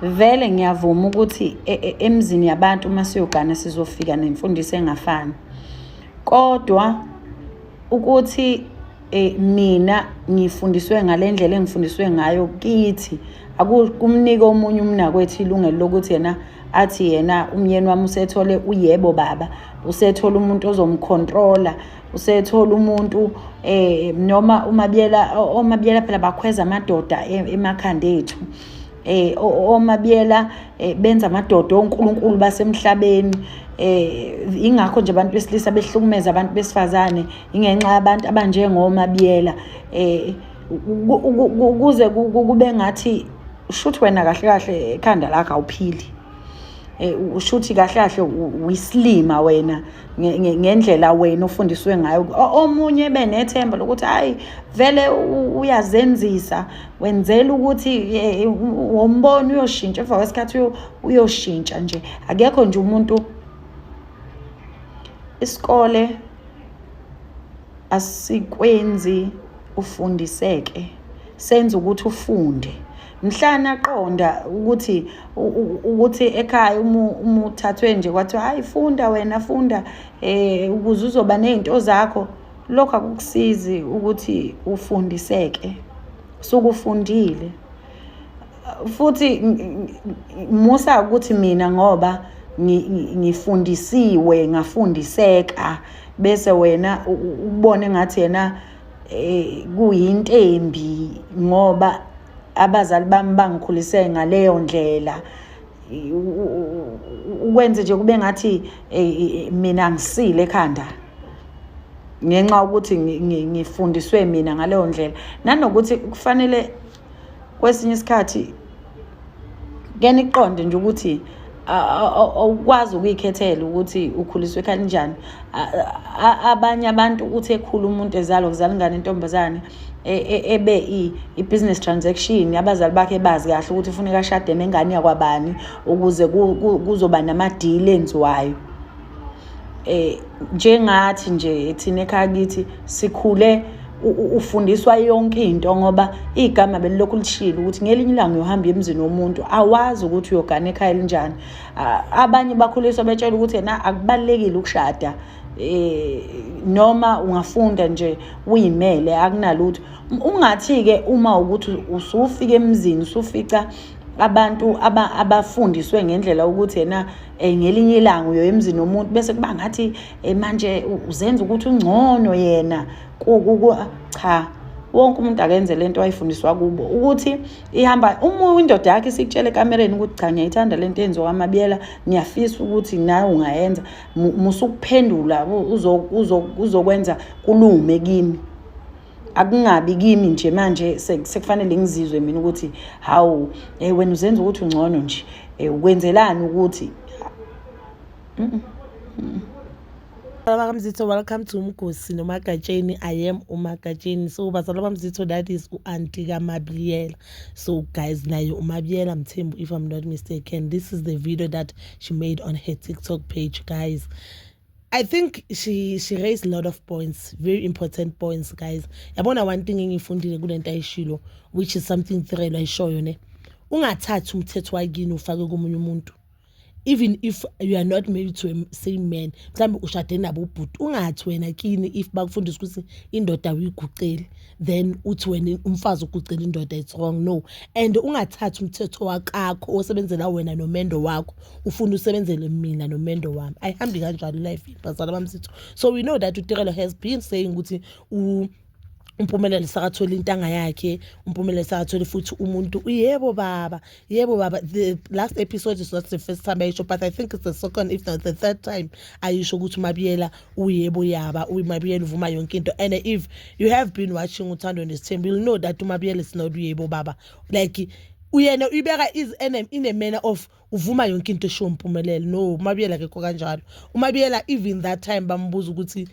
Vele ngiyavuma ukuthi emzini yabantu uma siyogana sizofika nemfundiso engafani. Kodwa ukuthi mina ngifundiswe ngale ndlela engifundiswe ngayo kithi, akumnike omunye umnakwethu ilungelo lokuthi yena athi yena umyeni wami usethole uyebo baba, usethola umuntu ozomcontrola, usethola umuntu noma uMabiyela. OMabiyela phela bakhweza amadoda emakhanda ethu. OMabiyela benza amadoda onkulunkulu basemhlabeni. Ingakho nje abantu besilisa behlukumeza abantu besifazane, ingenxa yabantu abanjengoMabiyela. Ukuze kube ngathi shuthi wena kahle kahle ekhanda lakho awuphili, ushuthi kahle kahle uyisilima wena ngendlela wena ofundiswe ngayo. Omunye benethemba lokuthi hayi, vele uyazenzisa, wenzela ukuthi wombono uyoshintsha emva kwesikhathi, uyoshintsha nje. Akekho nje umuntu. Isikole asikwenzi ufundiseke, senza ukuthi ufunde mhlana aqonda ukuthi ekhaya uma uthathwe nje kwathiwa hayi, funda wena, funda ukuze uzoba ney'nto zakho, lokho akukusizi ukuthi ufundiseke. Sukufundile futhi musa ukuthi mina ngoba ngifundisiwe ngafundiseka, bese wena ubone ngathi yena kuyinto embi ngoba abazali bami bangikhulise ngaleyo ndlela. Ukwenze nje kube ngathi mina ngisile ekhanda ngenxa yokuthi ngifundiswe mina ngaleyo ndlela. Nanokuthi kufanele kwesinye isikhathi ke niqonde nje ukuthi awukwazi ukuyikhethela ukuthi ukhuliswe kanjani. Abanye abantu uthi ekhula umuntu ezalwa, kuzala ingane intombazane, ebe i-business transaction, abazali bakhe bazi kahle ukuthi ufuneka ashade nengane yakwabani ukuze kuzoba nama-deal enziwayo. Njengathi nje thina ekhaya kithi sikhule ufundiswa yonke into, ngoba igama belilokhu lishilo ukuthi ngelinye ilanga uyohamba emzini womuntu, awazi ukuthi uyogana ekhaya elinjani. Abanye bakhuliswa betshela ukuthi yena akubalulekile ukushada, noma ungafunda nje uyimele, akunalutho. Ungathi-ke uma ukuthi usufika emzini usufica abantu abafundiswe ngendlela ukuthi yena ngelinye ilanga uyoya emzini womuntu, bese kuba ngathi manje uzenza ukuthi ungcono yena. Cha, wonke umuntu akenze lento ayifundiswa kubo ukuthi ihamba. Uma indoda yakhe isikutshela ekamereni ukuthi cha, ngiyayithanda lento enziwa kwaMabiyela, ngiyafisa ukuthi nawe ungayenza, musukuphendula uzokwenza kulume kimi. Akungabi kimi nje manje sekufanele ngizizwe mina ukuthi hawu, wena uzenza ukuthi ungcono nje, ukwenzelani ukuthi Bakamzitho, welcome to Umgosi noMagatsheni. I am uMagatsheni. So bazalwa bamzitho, that is u-anti kaMabiyela. So guys, naye uMabiyela Mthembu, if I'm not mistaken. This is the video that she made on her TikTok page, guys. I think she raised a lot of points, very important points, guys. Yabona, one thing engifundile kulento ayishilo, which is something Tirelo ayishoyo ne. Ungathathi umthetho wakini ufake komunye umuntu. Even if you are not married to a same man, mhlawumbe ushade nabo ubhuti, ungathi wena kini if bakufundisa ukuthi indoda uyiguceli, then uthi wena umfazi ugucela indoda, it's wrong. No. And ungathathi umthetho wakakho osebenzela wena nomendo wakho, ufuna usebenzele mina nomendo wami. Ayihambi kanjalo life, bazala bamsitho. So we know that uTirelo has been saying ukuthi uMpumelelo sakathole intanga yakhe, uMpumelelo sakathole futhi umuntu yebo baba, yebo baba. The last episode is not the first time ayisho, but I think it's the second, if not the third time ayisho ukuthi uMabiyela uyebo yaba, uMabiyela uvuma yonke into. And if you have been watching Uthando Nesithembu, you'll know that uMabiyela is not uyebo baba. Like uyena uyibeka is in a manner of uvuma yonke into eshiwo uMpumelelo. No, uMabiyela akekho kanjalo. UMabiyela, even that time bambuza ukuthi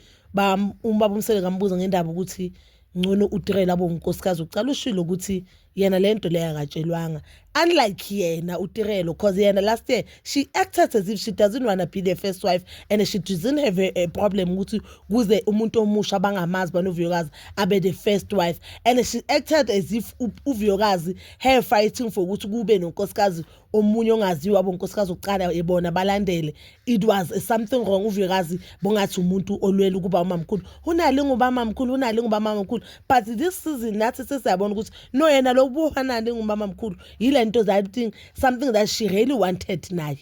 ubaba uMsele kambuza ngendaba ukuthi ngcono uTirelo abe unkosikazi wokucala, ushilo ukuthi Yena le nto leyo akatshelwanga, unlike yena uTirelo, 'cause yena last year she acted as if she doesn't want to be the first wife and she doesn't have a problem ukuthi kuze umuntu omusha abangamazi banoVuyokazi abe the first wife. And she acted as if uVuyokazi, her fighting for ukuthi kube nonkosikazi omunye ongaziwa, abonkosikazi okuqala ebona balandele, it was something wrong. UVuyokazi bongathi umuntu olwela ukuba umamkhulu, unali ngubamamkhulu, unali ngubamamkhulu. But this season nathi sesiyabona ukuthi no, yena lo buhanani ngubamamkhulu yile nto, that thing, something that she really wanted naye,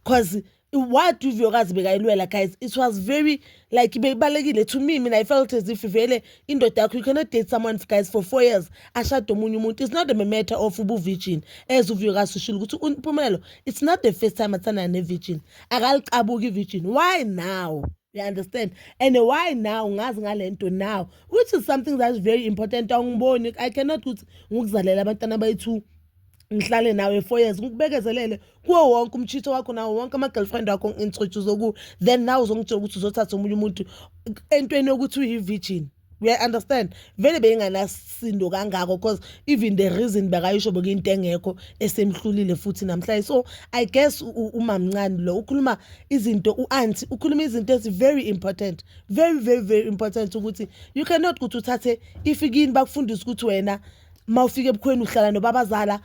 'cause what uVuyokazi bekayilwela, guys, it was very like bekubalekile to me. Mina I felt as if vele indoda yakho, you cannot date someone, guys, for 4 years, ashade omunye umuntu. It's not a matter of ubu-virgin, as uVuyokazi ushilo ukuthi uMpumelelo, it's not the first time athandana ne-virgin, akaliqabuki i-virgin. Why now? You understand? And why now ngazi ngale nto now, which is something that's very important. Awungiboni, I cannot ukuthi ngikuzalela abantwana abayi-two, ngihlale nawe 4 years, ngikubekezelele kuwo wonke umchitho wakho nawo wonke ama-girlfriend wakho ngi-introduce kuwo, then nawe uzongitshela ukuthi uzothatha omunye umuntu entweni yokuthi uyi-virgin. We understand vele beyinganasindo kangako, 'cause even the reason bekayisho bekuyinto engekho esemhlulile futhi namhlanje. So I guess umamncane lo ukhuluma izinto, u-auntie ukhuluma izinto ezi very important, very, very, very important, ukuthi you cannot ukuthi uthathe, if kini bakufundisa ukuthi wena mawufika ebukhweni uhlala nobabazala,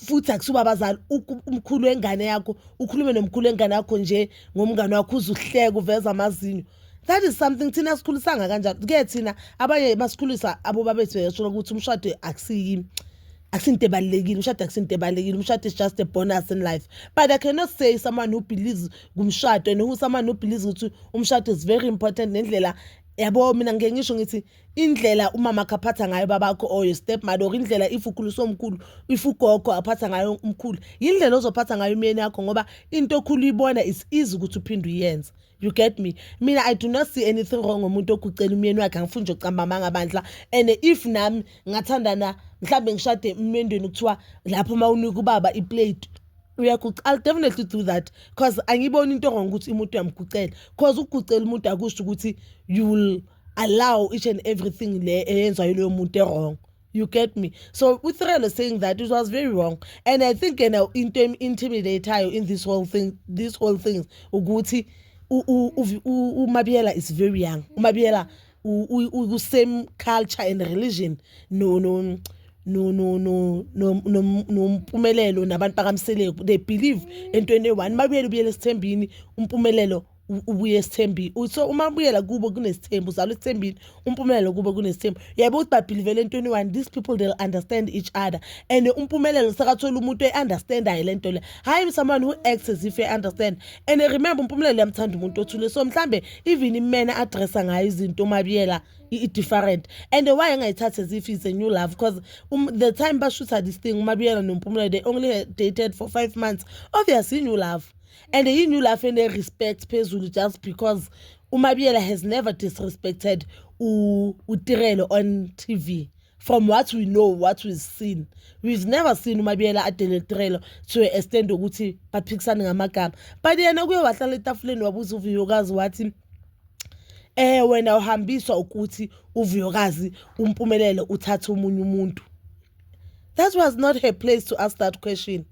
futhi akusuba abazali, umkhulu wengane yakho, ukhulume nomkhulu wengane yakho nje ngomngane wakho, uze uhleke uveza amazinyo. That is something thina sikhulisanga kanjalo ke. Thina abanye basikhulisa abobabethu besho ukuthi umshado akusinto ebalulekile, umshado akusinto ebalulekile, umshado is just a bonus in life. But I cannot say someone who believes kumshado and who someone who believes ukuthi umshado is very important nendlela yabo. Mina ngike ngisho ngithi indlela umama akho aphatha ngayo babakho or your stepmother, or indlela if ukhuliswa omkhulu, if ugogo aphatha ngayo umkhulu, yindlela ozophatha ngayo imiyeni yakho, ngoba into okhulu uyibona is easy ukuthi uphinde uyenze. You get me? Mina I do not see anything wrong ngomuntu ogucela umyeni wakhe. Angifuni nje ukucamba amanga bandla. And if nami ngathandana, mhlambe ngishade emendweni, kuthiwa lapho uma unika ubaba i-plate uyaguca, I'll definitely do that, 'cause angiboni into wrong ukuthi umuntu uyamgucela, 'cause ukugucela umuntu akusho ukuthi you will allow each and everything le eyenziwayo loyo muntu e-wrong. You get me? So uTirelo saying that, it was very wrong. And I think yena into intimidateayo in this whole thing ukuthi uMabiyela is very young. UMabiyela u-same culture and religion no noMpumelelo nabantu bakaMseleku. They believe entweni eyi-one. Mabuyela ubuyela esithembini, uMpumelelo ubuye esithembini. So uma buyela kubo kunesithembu, uzalwa esithembini, uMpumelelo kubo kunesithembu. Yabo ukuthi ba-believele entweni one. These people, they'll understand each other. And uMpumelelo sekathola umuntu e-understandayo le nto le, hhayi someone who acts as if e-understand. And remember, uMpumelelo uyamthanda umuntu othule, so mhlambe even imene addressa ngayo izinto uMabiyela i-different. And why engayithathi as if it's a new love? Because the time bashutha this thing, uMabiyela noMpumelelo, they only dated for 5 months. Obviously new love, and i-new love ene-respect phezulu, just because uMabiyela has never disrespected uTirelo on TV. From what we know, what we've seen, we've never seen uMabiyela adele Tirelo to a extent ukuthi baphikisane ngamagama. But yena kuye wahlala etafuleni, wabuza uVuyokazi, wathi wena uhambiswa ukuthi uVuyokazi, uMpumelelo uthatha omunye umuntu. That was not her place to ask that question.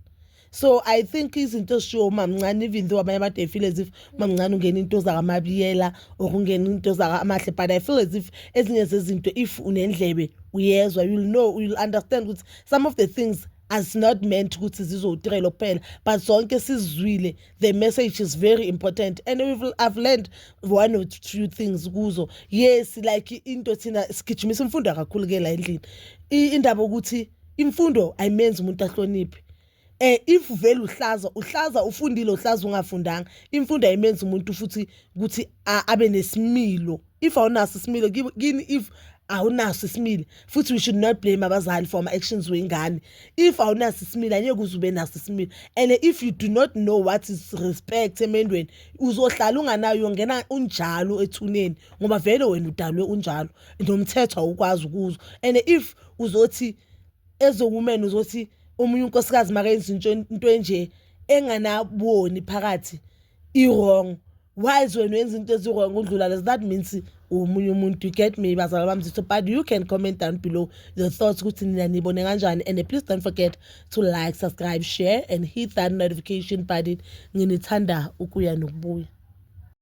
So I think izinto ezishiwo umamncane, even though abanye abantu they feel as if umamncane ungena into zakaMabiyela or ungena into zakaMahle, but I feel as if ezinye zezinto, if unendlebe uyezwa, you'll know, you'll understand ukuthi some of the things as not meant ukuthi zizoTirelo kuphela, but zonke sizizwile. The message is very important and I've learned one or two things kuzo. Yes, like into thina sigijimisa imfundo kakhulu ke la endlini, indaba ukuthi imfundo ayimenzi umuntu ahloniphe. If vele uhlaza, uhlaza ufundile, uhlaza ungafundanga, imfundo ayimenzi umuntu futhi ukuthi abe nesimilo. If awunaso isimilo kini, if awunaso isimilo futhi, we should not blame abazali for ama-actions wengane. If awunaso isimilo, angeke uze ube naso isimilo. And if you do not know what is respect emendweni, uzohlala unganayo, uyongena unjalo ethuneni, ngoba vele wena udalwe unjalo, nomthetho awukwazi ukuzwa. And if uzothi ezokumena, uzothi omunye unkosikazi makenza into enje enganaboni phakathi i-wrong. Why wena wenza into ezi-wrong udlula lezo? That means omunye umuntu, you get me, bazala bamzitho? But you can comment down below your thoughts ukuthi nina nibone kanjani, and please don't forget to like, subscribe, share and hit that notification button. Nginithanda ukuya nokubuya.